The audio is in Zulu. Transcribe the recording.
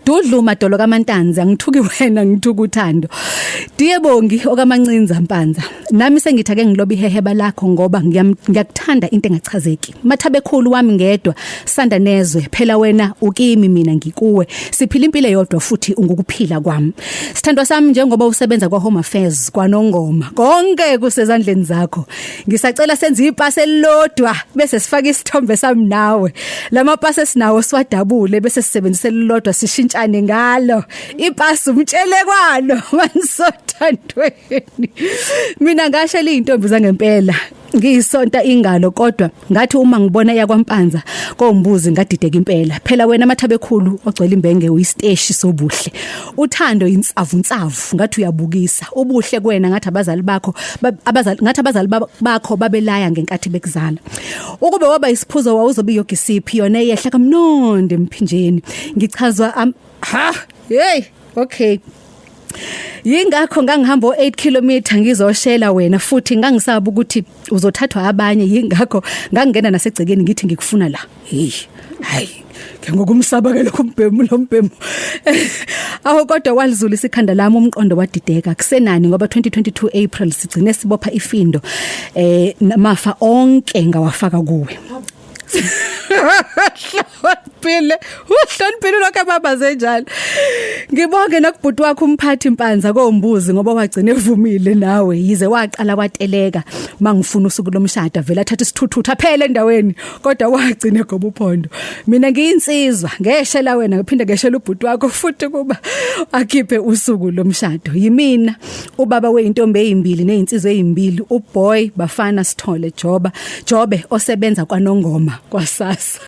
Dudlu madolo kaMantanzi, angithuki wena, ngithuka uthando. Diye Bongi okaMancinza Mpanza, nami sengithi ake ngilobe iheheba lakho ngoba ngiyakuthanda into engachazeki. Mathabekhulu wami ngedwa, sanda nezwe phela, wena ukimi, mina ngikuwe, siphila impilo eyodwa futhi ungukuphila kwami. Sithandwa sami, njengoba usebenza kwa Home Affairs kwaNongoma, konke kusezandleni zakho. Ngisacela senze ipasi elilodwa bese sifaka isithombe sami nawe. Lamapasi esinawo siwadabule bese sisebenzisa elilodwa, sishintshane ngalo ipasi, umtshele kwalo manisothandweni. Mina ngashela izintombi zangempela ngiyisonta ingalo, kodwa ngathi uma ngibona yakwaMpanza kombuzi ngadideka impela. Phela wena Mathabekhulu ogcwele imbenge uyisiteshi sobuhle. Uthando insavu nsavu, ngathi uyabukisa ubuhle kuwena, ngathi abazali bakho abazali ngathi abazali bakho babelaya ngenkathi bekuzala. Ukube waba isiphuzo wawuzobe iyogisiphi yona eyehla kamnondi emphinjeni. Ngichazwa ha, hey, okay. Yingakho ngangihamba o8 km ngizoshela wena, futhi ngangisaba ukuthi uzothathwa abanye, yingakho ngangena nasegcekeni ngithi ngikufuna la. Hey, hayi, ke ngokumsaba ke lokho umbhemu lo mbhemu. Awu, kodwa walizula isikhanda lami, umqondo wadideka kusenani, ngoba 2022 April sigcine sibopha ifindo, namafa onke ngawafaka kuwe. Hloniphile, uhloniphile lokho ababaze njalo. Ngibonge nakubhuti wakho umphathi Mpanza kombuzi ngoba wagcina evumile nawe, yize waqala wateleka mangifuna usuku lomshado, vele athatha isithuthuthu aphele endaweni, kodwa wagcina egoba uphondo. Mina ngiyinsizwa, ngeshela wena, ngiphinde ngeshela ubhuti wakho futhi kuba akhiphe usuku lomshado. Yimina ubaba weintombi ezimbili nezinsizwa ezimbili, uBoy Bafana Sithole Joba Jobe, osebenza kwaNongoma kwasasa.